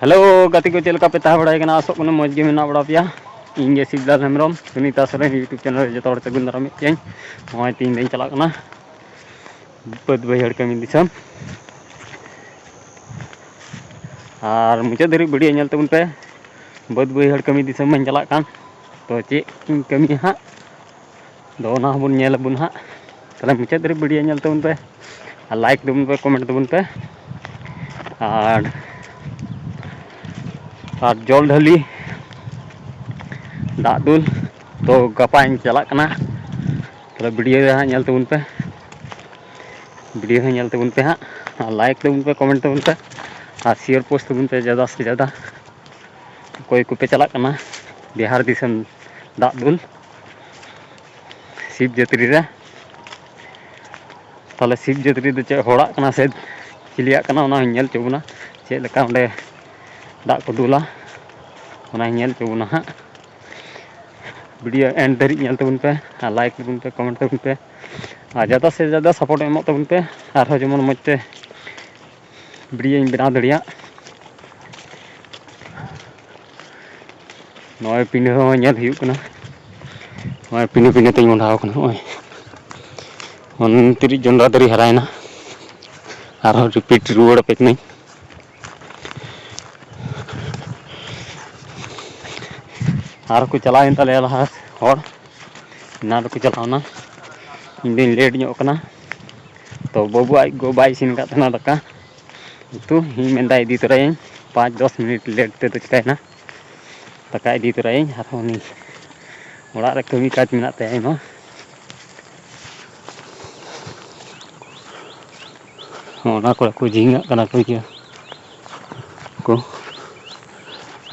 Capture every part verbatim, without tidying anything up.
Hello ᱜᱟᱛᱮ ᱠᱚ, ᱪᱮᱫ ᱞᱮᱠᱟ ᱯᱮ ᱛᱟᱦᱮᱸ ᱵᱟᱲᱟᱭ ᱠᱟᱱᱟ? ᱟᱥᱚᱜ ᱠᱟᱱᱟ ᱢᱚᱡᱽ ᱜᱮ ᱢᱮᱱᱟᱜ ᱵᱟᱲᱟ ᱯᱮᱭᱟ᱾ ᱤᱧ ᱜᱮ ᱥᱤᱵᱞᱟᱞ ᱦᱮᱢᱵᱨᱚᱢ, ᱥᱩᱱᱤᱛᱟ ᱥᱚᱨᱮᱱ YouTube ᱪᱮᱱᱮᱞ ᱨᱮ ᱡᱚᱛᱚ ᱦᱚᱲ ᱥᱟᱹᱜᱩᱱ ᱫᱟᱨᱟᱢᱮᱫ ᱯᱮᱭᱟᱹᱧ᱾ ᱱᱚᱜᱼᱚᱭ ᱛᱮᱦᱮᱧ ᱫᱚᱧ ᱪᱟᱞᱟᱜ ᱠᱟᱱᱟ ᱵᱟᱹᱫᱽ ᱵᱟᱹᱭᱦᱟᱹᱲ ᱠᱟᱹᱢᱤ ᱫᱤᱥᱚᱢ᱾ ᱟᱨ ᱢᱩᱪᱟᱹᱫ ᱫᱷᱟᱹᱨᱤᱡ ᱵᱷᱤᱰᱤᱭᱳ ᱧᱮᱞ ᱛᱟᱵᱚᱱ ᱯᱮ᱾ ᱵᱟᱹᱫᱽ ᱵᱟᱹᱭᱦᱟᱹᱲ ᱠᱟᱹᱢᱤ ᱫᱤᱥᱚᱢ ᱢᱟᱧ ᱪᱟᱞᱟᱜ ᱠᱟᱱ, ᱛᱚ ᱪᱮᱫ ᱤᱧ ᱠᱟᱹᱢᱤᱭᱟ ᱦᱟᱸᱜ, ᱫᱚ ᱚᱱᱟ ᱦᱚᱸᱵᱚᱱ ᱧᱮᱞ ᱟᱵᱚᱱ ᱦᱟᱸᱜ᱾ ᱛᱟᱦᱞᱮ ᱢᱩᱪᱟᱹᱫ ᱫᱷᱟᱹᱨᱤᱡ ᱵᱷᱤᱰᱤᱭᱳ ᱧᱮᱞ ᱛᱟᱵᱚᱱ ᱯᱮ, ᱟᱨ ᱞᱟᱭᱤᱠ ᱛᱟᱵᱚᱱ ᱯᱮ, ᱠᱚᱢᱮᱱᱴ ᱛᱟᱵᱚᱱ ᱯᱮ, ᱟᱨ ᱟᱨ ᱡᱚᱞ ᱰᱷᱟᱹᱞᱤ, ᱫᱟᱜ ᱫᱩᱞ᱾ ᱛᱚ ᱜᱟᱯᱟᱧ ᱪᱟᱞᱟᱜ ᱠᱟᱱᱟ, ᱛᱟᱦᱞᱮ ᱵᱷᱤᱰᱤᱭᱳ ᱨᱮ ᱦᱟᱸᱜ ᱧᱮᱞ ᱛᱟᱵᱚᱱ ᱯᱮ, ᱵᱷᱤᱰᱤᱭᱳ ᱦᱚᱸ ᱧᱮᱞ ᱛᱟᱵᱚᱱ ᱯᱮ ᱦᱟᱸᱜ, ᱟᱨ ᱞᱟᱭᱤᱠ ᱛᱟᱵᱚᱱ ᱯᱮ, ᱠᱚᱢᱮᱱᱴ ᱛᱟᱵᱚᱱ ᱯᱮ, ᱟᱨ ᱥᱮᱭᱟᱨ ᱯᱳᱥᱴ ᱛᱟᱵᱚᱱ ᱯᱮ ᱡᱟᱫᱟ ᱥᱮ ᱡᱟᱫᱟ᱾ ᱚᱠᱚᱭ ᱠᱚᱯᱮ ᱪᱟᱞᱟᱜ ᱠᱟᱱᱟ ᱵᱤᱦᱟᱨ ᱫᱤᱥᱚᱢ ᱫᱟᱜ ᱫᱩᱞ ᱥᱤᱵ ᱡᱟᱹᱛᱨᱤ ᱨᱮ? ᱛᱟᱦᱞᱮ ᱥᱤᱵ ᱡᱟᱹᱛᱨᱤ ᱫᱚ ᱪᱮᱫ ᱦᱚᱲᱟᱜ ᱠᱟᱱᱟ ᱥᱮ ᱪᱤᱞᱤᱭᱟᱜ ᱠᱟᱱᱟ, ᱚᱱᱟ ᱦᱚᱸᱧ ᱧᱮᱞ ᱦᱚᱪᱚ ᱵᱚᱱᱟ᱾ ᱪᱮᱫ ᱞᱮᱠᱟ ᱚᱸᱰᱮ ᱫᱟᱜ ᱠᱚ ᱫᱩᱞᱟ, ᱚᱱᱟᱧ ᱧᱮᱞ ᱦᱚᱪᱚ ᱵᱚᱱᱟ ᱦᱟᱸᱜ᱾ ᱵᱷᱤᱰᱤᱭᱳ ᱮᱱᱰ ᱫᱷᱟᱹᱨᱤᱡ ᱧᱮᱞ ᱛᱟᱵᱚᱱ ᱯᱮ, ᱟᱨ ᱞᱟᱭᱤᱠ ᱛᱟᱵᱚᱱ ᱯᱮ, ᱠᱚᱢᱮᱱᱴ ᱛᱟᱵᱚᱱ ᱯᱮ, ᱟᱨ ᱡᱟᱫᱟ ᱥᱮ ᱡᱟᱫᱟ ᱥᱟᱯᱳᱨᱴ ᱮᱢᱚᱜ ᱛᱟᱵᱚᱱ ᱯᱮ, ᱟᱨᱦᱚᱸ ᱡᱮᱢᱚᱱ ᱢᱚᱡᱽ ᱛᱮ ᱵᱷᱤᱰᱤᱭᱳᱧ ᱵᱮᱱᱟᱣ ᱫᱟᱲᱮᱭᱟᱜ᱾ ᱱᱚᱜᱼᱚᱭ ᱯᱤᱸᱰᱟᱹ ᱦᱚᱸ ᱧᱮᱞ ᱦᱩᱭᱩᱜ ᱠᱟᱱᱟ, ᱱᱚᱜᱼᱚᱭ ᱯᱤᱸᱰᱟᱹ ᱯᱤᱸᱰᱟᱹ ᱛᱮᱧ ᱢᱚᱸᱰᱷᱟᱣ ᱠᱟᱱᱟ᱾ ᱱᱚᱜᱼᱚᱭ ᱩᱱᱛᱤᱨᱤᱡ ᱡᱚᱱᱰᱨᱟ ᱫᱟᱨᱮ ᱦᱟᱨᱟᱭᱮᱱᱟ, ᱟᱨᱦᱚᱸ ᱨᱤᱯᱤᱴ ᱨᱩᱣᱟᱹᱲ ᱟᱯᱮ ᱠᱟᱹᱱᱟᱹᱧ᱾ ᱟᱨ ᱠᱚ ᱪᱟᱞᱟᱣᱮᱱ ᱛᱟᱞᱮᱭᱟ ᱞᱟᱦᱟ ᱦᱚᱲ, ᱮᱱᱟᱱ ᱨᱮᱠᱚ ᱪᱟᱞᱟᱣᱱᱟ, ᱤᱧ ᱫᱚᱧ ᱞᱮᱴ ᱧᱚᱜ ᱠᱟᱱᱟ᱾ ᱛᱚ ᱵᱟᱹᱵᱩ ᱟᱡ ᱜᱚ ᱵᱟᱭ ᱤᱥᱤᱱ ᱟᱠᱟᱫ ᱛᱟᱦᱮᱱᱟ ᱫᱟᱠᱟ ᱩᱛᱩ, ᱤᱧ ᱢᱮᱱᱫᱟ ᱤᱫᱤ ᱛᱚᱨᱟᱭᱟᱹᱧ, ᱯᱟᱸᱪ ᱫᱚᱥ ᱢᱤᱱᱤᱴ ᱞᱮᱴ ᱛᱮᱫᱚ ᱪᱤᱠᱟᱹᱭᱮᱱᱟ, ᱫᱟᱠᱟ ᱤᱫᱤ ᱛᱚᱨᱟᱭᱟᱹᱧ᱾ ᱟᱨᱦᱚᱸ ᱩᱱᱤ ᱚᱲᱟᱜ ᱨᱮ ᱠᱟᱹᱢᱤ ᱠᱟᱡᱽ ᱢᱮᱱᱟᱜ ᱛᱟᱭᱟ ᱟᱭᱢᱟ᱾ ᱚᱱᱟ ᱠᱚᱨᱮ ᱠᱚ ᱡᱷᱤᱸᱜᱟᱹᱜ ᱠᱟᱱᱟ ᱠᱚ, ᱤᱭᱟᱹ ᱠᱚ,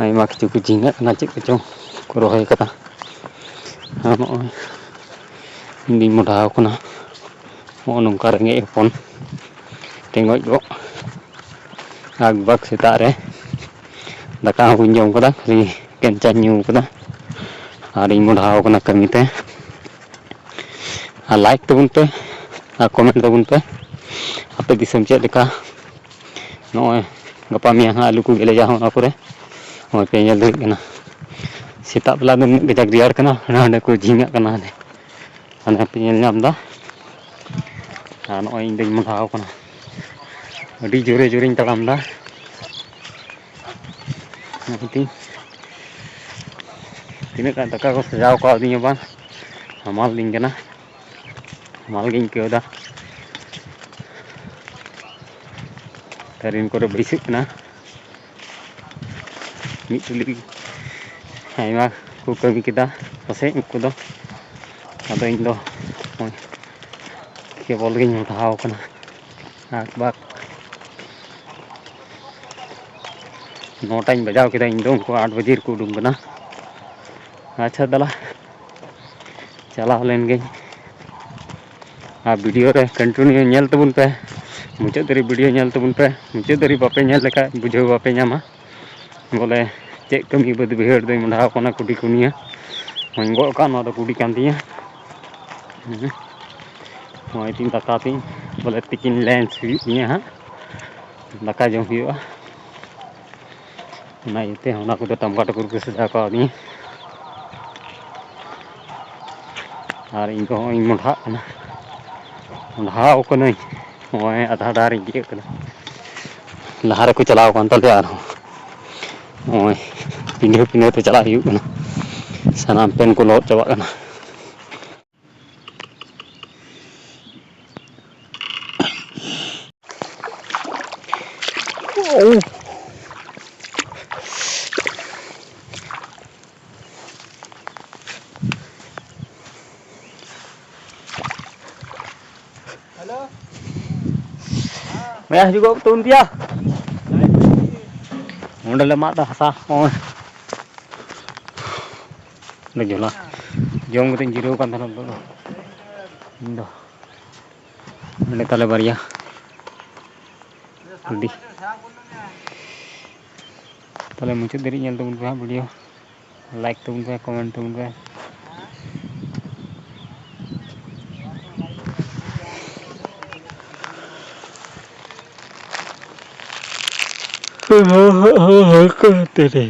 ᱟᱭᱢᱟ ᱠᱤᱪᱷᱩ ᱠᱚ ᱡᱷᱤᱸᱜᱟᱹᱜ ᱠᱟᱱᱟ, ᱪᱮᱫ ᱠᱚᱪᱚᱝ ᱠᱚ ᱨᱚᱦᱚᱭ ᱠᱟᱫᱟ᱾ ᱟᱨ ᱱᱚᱜᱼᱚᱭ ᱤᱧ ᱫᱩᱧ ᱢᱚᱰᱟᱣ ᱠᱟᱱᱟ᱾ ᱱᱚᱜᱼᱚ ᱱᱚᱝᱠᱟ ᱨᱮᱸᱜᱮᱡ ᱦᱚᱯᱚᱱ ᱴᱮᱸᱜᱚᱡ ᱜᱚᱜ ᱟᱠᱵᱟᱠ ᱥᱮᱛᱟᱜ ᱨᱮ ᱫᱟᱠᱟ ᱦᱚᱸ ᱵᱟᱹᱧ ᱡᱚᱢ ᱠᱟᱫᱟ, ᱠᱷᱟᱹᱞᱤ ᱮᱠᱮᱱ ᱪᱟᱧ ᱧᱩ ᱠᱟᱫᱟ᱾ ᱟᱨᱤᱧ ᱢᱚᱰᱟᱣ ᱠᱟᱱᱟ ᱠᱟᱹᱢᱤ ᱛᱮ᱾ ᱟᱨ ᱞᱟᱭᱤᱠ ᱛᱟᱵᱚᱱ ᱯᱮ, ᱟᱨ ᱠᱚᱢᱮᱱᱴ ᱛᱟᱵᱚᱱ ᱯᱮ, ᱟᱯᱮ ᱫᱤᱥᱚᱢ ᱪᱮᱫ ᱞᱮᱠᱟ? ᱱᱚᱜᱼᱚᱭ ᱜᱟᱯᱟ ᱢᱮᱭᱟᱝ ᱦᱟᱸᱜ ᱟᱹᱞᱩ ᱠᱚ ᱜᱮᱞᱮᱡᱟ ᱦᱚᱸ ᱚᱱᱟ ᱠᱚᱨᱮ᱾ ᱱᱚᱜᱼᱚᱭ ᱯᱮ ᱧᱮᱞ ᱫᱟᱲᱮᱭᱟᱜ ᱠᱟᱱᱟ, ᱥᱮᱛᱟᱜ ᱵᱮᱞᱟ ᱫᱚ ᱱᱩᱱᱟᱹᱜ ᱠᱟᱡᱟᱠ ᱨᱮᱭᱟᱲ ᱠᱟᱱᱟ, ᱦᱟᱸᱰᱮ ᱦᱟᱸᱰᱮ ᱠᱚ ᱡᱷᱤᱧᱟᱜ ᱠᱟᱱᱟ, ᱦᱟᱸᱰᱮ ᱦᱟᱸᱰᱮ ᱯᱮ ᱧᱮᱞ ᱧᱟᱢ ᱮᱫᱟ᱾ ᱟᱨ ᱱᱚᱜᱼᱚᱭ ᱤᱧ ᱫᱚᱧ ᱢᱚᱸᱰᱷᱟᱣ ᱠᱟᱱᱟ, ᱟᱹᱰᱤ ᱡᱳᱨᱮ ᱡᱳᱨᱮᱧ ᱛᱟᱲᱟᱢ ᱮᱫᱟ᱾ ᱱᱚᱜᱼᱚᱭ ᱛᱤᱧ ᱛᱤᱱᱟᱹᱜ ᱜᱟᱱ ᱫᱟᱠᱟ ᱠᱚ ᱥᱟᱡᱟᱣ ᱠᱟᱣᱫᱤᱧᱟ ᱵᱟᱝ, ᱦᱟᱢᱟᱞ ᱫᱤᱧ ᱠᱟᱱᱟ, ᱦᱟᱢᱟᱞ ᱜᱤᱧ ᱟᱹᱭᱠᱟᱹᱣ ᱮᱫᱟ᱾ ᱛᱟᱹᱨᱤᱱ ᱠᱚᱨᱮ ᱵᱟᱹᱭᱥᱟᱹᱜ ᱠᱟᱱᱟ᱾ ᱢᱤᱫ ᱴᱩᱞᱤ ᱟᱭᱢᱟ ᱠᱚ ᱠᱟᱹᱢᱤ ᱠᱮᱫᱟ ᱯᱟᱥᱮᱡ ᱩᱱᱠᱩ ᱫᱚ᱾ ᱟᱫᱚ ᱤᱧ ᱫᱚ ᱱᱚᱜᱼᱚᱭ ᱠᱮᱵᱚᱞ ᱜᱤᱧ ᱢᱚᱴᱟᱣ ᱠᱟᱱᱟ᱾ ᱟᱠᱵᱟᱠ ᱱᱚᱴᱟᱧ ᱵᱟᱡᱟᱣ ᱠᱮᱫᱟ, ᱤᱧ ᱫᱚ ᱩᱱᱠᱩ ᱟᱴ ᱵᱟᱡᱮ ᱨᱮᱠᱚ ᱩᱰᱩᱝ ᱠᱟᱱᱟ᱾ ᱟᱪᱪᱷᱟ ᱫᱟᱞᱟ, ᱪᱟᱞᱟᱣ ᱞᱮᱱ ᱜᱤᱧ᱾ ᱟᱨ ᱵᱷᱤᱰᱤᱭᱳ ᱨᱮ ᱠᱚᱱᱴᱤᱱᱤᱭᱩ ᱧᱮᱞ ᱛᱟᱵᱚᱱ ᱯᱮ, ᱢᱩᱪᱟᱹᱫ ᱫᱷᱟᱹᱨᱤᱡ ᱵᱷᱤᱰᱤᱭᱳ ᱧᱮᱞ ᱛᱟᱵᱚᱱ ᱯᱮ᱾ ᱢᱩᱪᱟᱹᱫ ᱫᱷᱟᱹᱨᱤᱡ ᱵᱟᱯᱮ ᱧᱮᱞ ᱞᱮᱠᱷᱟᱡ ᱵᱩᱡᱷᱟᱹᱣ ᱵᱟᱯᱮ ᱧᱟᱢᱟ, ᱵᱚᱞᱮ ᱪᱮᱫ ᱠᱟᱹᱢᱤ ᱵᱟᱹᱫᱽ ᱵᱟᱹᱭᱦᱟᱹᱲ ᱫᱚᱧ ᱢᱚᱰᱷᱟᱣ ᱠᱟᱱᱟ ᱠᱩᱰᱤ ᱠᱩᱱᱤᱭᱟᱹ᱾ ᱦᱚᱧ ᱜᱚᱜ ᱠᱟᱜ, ᱱᱚᱣᱟ ᱫᱚ ᱠᱩᱰᱤ ᱠᱟᱱ ᱛᱤᱧᱟᱹ᱾ ᱦᱮᱸ᱾ ᱱᱚᱜᱼᱚᱭ ᱛᱤᱧ ᱫᱟᱠᱟ ᱛᱤᱧ, ᱵᱚᱞᱮ ᱛᱤᱠᱤᱱ ᱞᱟᱱᱪ ᱦᱩᱭᱩᱜ ᱛᱤᱧᱟᱹ ᱦᱟᱸᱜ, ᱫᱟᱠᱟ ᱡᱚᱢ ᱦᱩᱭᱩᱜᱼᱟ᱾ ᱚᱱᱟ ᱤᱭᱟᱹᱛᱮ ᱚᱱᱟ ᱠᱚᱫᱚ ᱴᱟᱢᱠᱟ ᱴᱩᱠᱩᱨ ᱠᱚ ᱥᱟᱡᱟᱣ ᱠᱟᱣᱫᱤᱧᱟ᱾ ᱟᱨ ᱤᱧ ᱫᱚ ᱦᱚᱸᱜᱼᱚᱭ ᱤᱧ ᱢᱚᱰᱷᱟᱜ ᱠᱟᱱᱟ, ᱢᱚᱰᱷᱟᱣ ᱠᱟᱹᱱᱟᱹᱧ᱾ ᱱᱚᱜᱼᱚᱭ ᱟᱫᱷᱟ ᱰᱟᱦᱟᱨ ᱨᱤᱧ ᱛᱤᱭᱟᱹᱜ ᱠᱟᱱᱟ, ᱞᱟᱦᱟ ᱨᱮᱠᱚ ᱪᱟᱞᱟᱣ ᱟᱠᱟᱱ ᱛᱟᱞᱮᱭᱟ᱾ ᱟᱨᱦᱚᱸ ᱱᱚᱜᱼᱚᱭ ᱯᱤᱸᱰᱷᱟᱹ ᱯᱤᱸᱰᱷᱟᱹ ᱛᱮ ᱪᱟᱞᱟᱜ ᱦᱩᱭᱩᱜ ᱠᱟᱱᱟ, ᱥᱟᱱᱟᱢ ᱯᱮᱱ ᱠᱚ ᱞᱚᱦᱚᱫ ᱪᱟᱵᱟᱜ ᱠᱟᱱᱟ᱾ ᱦᱮᱞᱳ᱾ ᱦᱮᱸ, ᱦᱤᱡᱩᱜᱚᱜ ᱛᱟᱵᱚᱱ ᱯᱮᱭᱟ᱾ ᱚᱸᱰᱮ ᱞᱮ ᱢᱟᱜ ᱫᱟ ᱦᱟᱥᱟ, ᱱᱚᱜᱼᱚᱭ᱾ ᱚᱸᱰᱮ ᱡᱷᱚᱞᱟ᱾ ᱡᱚᱢ ᱠᱟᱛᱮᱧ ᱡᱤᱨᱟᱹᱣ ᱠᱟᱱ ᱛᱟᱦᱮᱱᱟ ᱱᱤᱛᱚᱜ ᱫᱚ᱾ ᱤᱧ ᱫᱚ ᱚᱸᱰᱮ ᱛᱟᱞᱮ ᱵᱟᱨᱭᱟ᱾ ᱟᱹᱰᱤ᱾ ᱛᱟᱦᱞᱮ ᱢᱩᱪᱟᱹᱫ ᱫᱷᱟᱹᱨᱤᱡ ᱧᱮᱞ ᱛᱟᱵᱚᱱ ᱯᱮ ᱦᱟᱸᱜ ᱵᱷᱤᱰᱤᱭᱳ᱾ ᱞᱟᱭᱤᱠ ᱛᱟᱵᱚᱱ ᱯᱮ, ᱠᱚᱢᱮᱱᱴ ᱛᱟᱵᱚᱱ ᱯᱮ᱾ ᱦᱟᱹᱠᱟᱹ ᱛᱮᱨᱮ᱾